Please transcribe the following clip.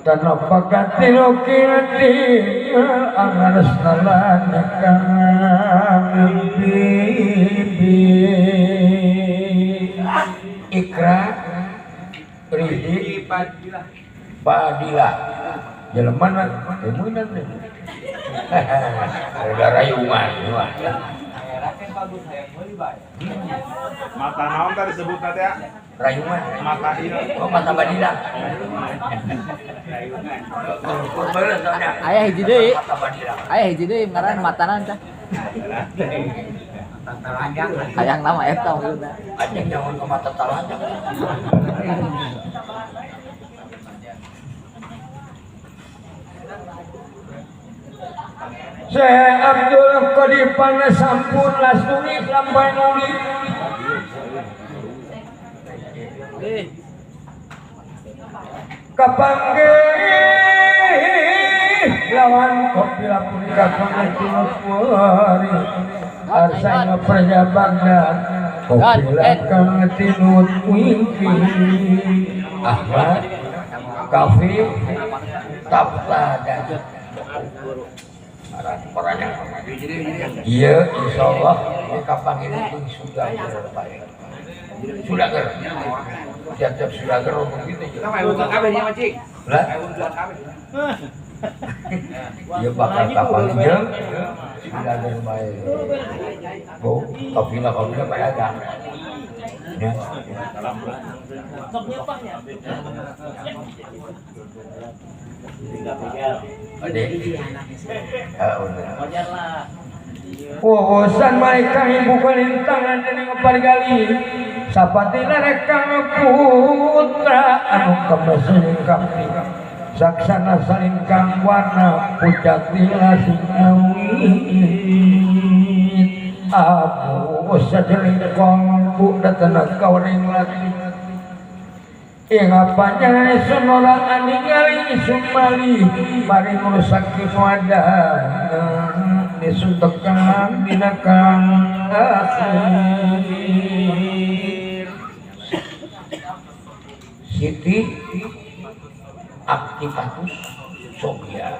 Tanapa katilo kiti angaras nalana bibi Ikra Ridi Fadilah jelema na teh meunang teh. Udah rayungan. Mata naon tadi disebut teh ya? Rayungan. Mata ieu. Oh, mata Badila. Aya hiji deui. Mata Badila. Aya hiji deui ngaran matanan tah. Hayang nama eta maksudna. Anjing jangan ke mata talanjang. Syekh Abdul Qadir sampun lasturi sampai nuli. Kapanggih lawan kopi punika pangatinut arsana praja Baghdad kopi kang tinut wingki Ahmad Kafi Tafta dan iya insyaallah kapanggih sudah sudah tiap-tiap sudah begitu. Lah iya bakal kapanggih sudah bae. Bu, kafilah pedagang. Ya. Wawasan mereka ibu kalintangan dening parigali sapatina rekang putra anu kemesin kami saksana salingkang warna pucat sing awit abu sajeling kongku datana kawaring lagi ing apanya isun ora aningali isun mali mari ngrusak kiwadana nisun tekan dina kang akhir. Siti Aktifatu